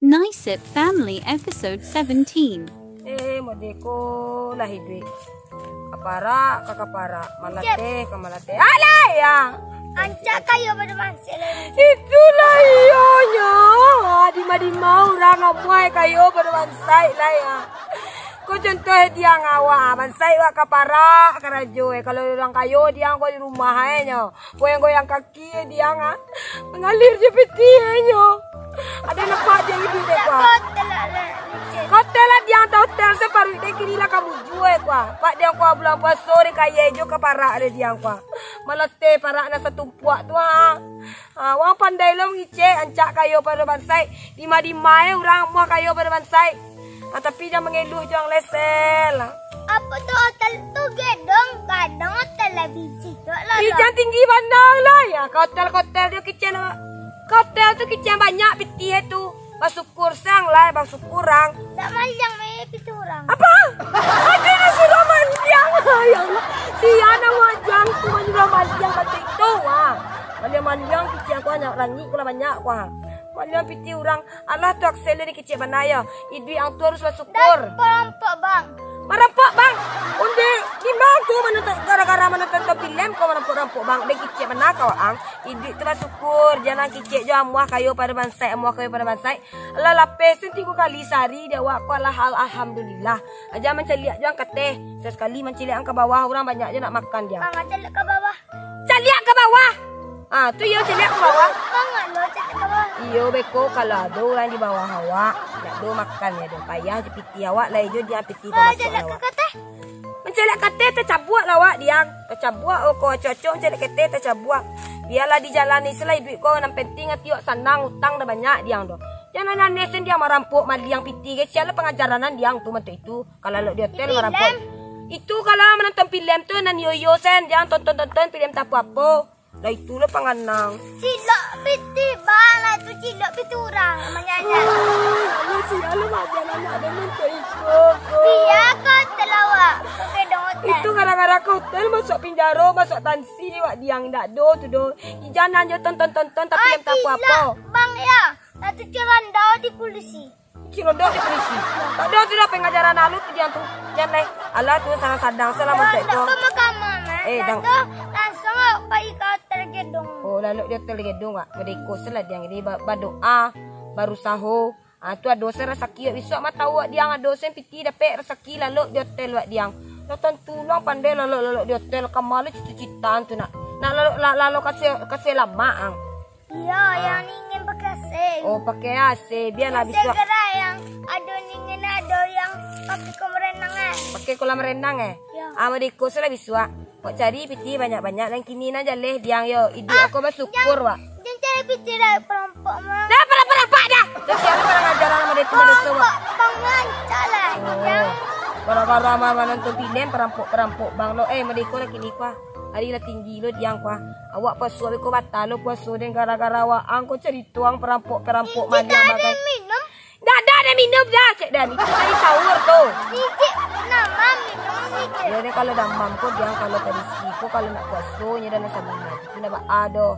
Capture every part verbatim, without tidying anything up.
Nicip Family episode seventeen. Eh, modeko lah iduik. Kaparak ka kaparak, malateh ka malateh. Alah, ya. Ancak kayo pado bansaik lai. Itulah iyonyo. Dima-dima urang amuah kayo pado bansaik lai, ya. Ko contoh diang awak, bansaik wak kaparak karajo, eh. Kalau urang kayo diang ko di rumah, eh, nyo. Goyang-goyang kaki, eh, diang, ah. Mangalir je pitih, eh, nyo. Ado nampak diang iduik dek, kuah. Hotel lah, lah, licin. Hotel lah diang, tak hotel, saparuik dek kini lah ka mujua, eh, kuah. Pak diang, kuah, bulan puaso dek kaya jo kaparak dek diang, kuah. Malateh parak nan satumpuak tu, ha. Ha, wang pandai lo mangicek, ancak kayo pado bansaik. Dima-dima, eh, urang amuah kayo pado bansaik. Ha, tapi jan mangeluh, jan lesel. Apo tu hotel tu gedong, kadang hotel lah biji tu lah. Ih, jan tinggi bana lah, ya. Ka hotel-hotel tu kicek lah. Ka hotel tu kicek banyak pitih tu. Basyukur sang lah, basyukur ang. Dak maliang meh pitih urang. Apa? Ado nan suruah maliang. Ya Allah. Sia nan wajang tu manyuruah maliang macam itu, wah. Maliang-maliang kicek aku banyak, langik pula banyak, wah. Maliang pitih urang. Alah tu Axel ni kicek bana yo. Iduik ang tu harus basyukur. Dak, perampok, Bang. Marampok, Bang. Onde, di ma tu manonton, gara-gara manonton filem ko marampok-rampok, Bang. Dek kicek bana kau, ang. Iduik tu basyukur, jan ang kicek jo amuah kayo pado bansaik, amuah kayo pado bansaik. Alah lapeh sen tigo kali sahari di awak ko, alah, al-, alhamdulillah. Jan mancaliak jo ang kateh. Sakali mancaliak ang ka bawah, urang banyak jo nak makan diang. Bang, caliak ka bawah. Caliak ka bawah. Ah, tu iyo caliak ka bawah. Bang, anu caliak ka bawah. Iyo beko, kalau ado urang di bawah awak, ndak ado makan yo doh. Payah jo pitih awak, lai jo diang pitih pamasuk awak. Caliak ka kateh. Mancaliak kateh tacabuak lah awak diang. Tacabuak, oh, ko acok-acok mancaliak kateh tacabuak. Bialah dijalani se lah iduik ko, nan penting ati awak sanang, utang dah banyak diang doh. Jan aneh-aneh sen diang marampok maliang pitih, ge. Sia lah pangajaran nan diang tu mantuk itu. Kalau lalok di hotel marampok. Itu kalau manonton filem tu nan iyo-iyo sen, jan tonton-tonton filem tak apo-apo. Lah itulah panganang. Cilok pitih, Bang, lah tu cilok pitih urang manyanyi. Alah, sia lah maja anak den mantok iko ko. Bia ka hotel awak, ka gedong hotel. Itu gara-gara ka hotel masuak pinjaro, masuak tansi, wak diang dak do tu do. Jan anjo tonton-tonton tapi jan tak apo-apo. Bang, ya. Lah tu cirandau di polisi. Cilodok di polisi. Tak ado tu lah pangajaran alun tu diang tu. Jan lai. Alah tu sadang-sadang se lah mantok ko. Dak pamakaman, eh. Eh, dah tu langsung awak pai ka hotel gedong. Oh, lalok di hotel gedong, wak. Modeko se lah diang ni ba-, badoa, barusaho. Ah, tu ado se rasaki wak bisuak mah tau wak diang ado se pitih dapek rasaki lalok di hotel wak diang. Lah tantu lo ang pandai lalok-lalok di hotel, ka ma lo cita-citaan tu nak. Nak lalok, la-, lalok ka se-, ka se lamak ang. Iyo, ah. Yang ingin pakai A C. Oh, pakai A C, bialah bisuak. Segera yang ado dingin, ado yang pakai kolam renang, eh. Pakai kolam renang, eh? Yo. Ah, modeko se lah bisuak. Kok cari pitih banyak-banyak, nan kini nan jaleh diang yo. Iduik aku basyukur, wak. Jan cari pitih dari perampok mah. Dah, perampok-perampok dah. Dah siapa kurang ajar lah, modeko, modeko, wak. Perampok, Bang, lancar lah. Oh. Gara-gara ma-, manonton filem, perampok-perampok, Bang, lo. Eh, modeko lah kini, kuah. Ari lah tinggi lo diang, kuah. Awak puaso beko batal lo puaso den gara-gara waang ko carito ang perampok-perampok maliang makan. Ado minum? Dak ado, ado minum dah, cek den. Itu tadi sahur tu. Ijik, nama minum ijik. Yo, den kalau damam ko diang kalau tadi si ko kalau nak puaso nyo dah nak sabun mati. Itu nak ba ado.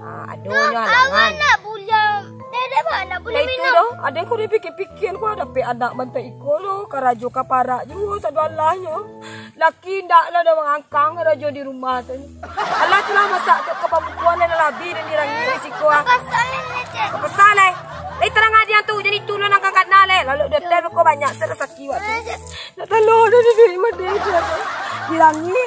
Ah, ado nyo halangan. Awak nak buliang. Dede ba nak buliang minum. Itu doh, ado ko dipikir-pikir ko dapek anak bantai iko lo, karajo ka parak juo sadoalahnyo. Laki ndak lah dah mangangkang rajo di rumah tu. Alah tu lah masak tu ka pamukuan lah labi dan dirangi risiko ah. Pesan ni, Cek. Pesan eh. Lai tarang adian tu, jadi tu lo nang kakak nah leh. Lalu dia teh ko banyak se rasaki wak tu. Nak talo dah di duit mah deh tu. Dirangi.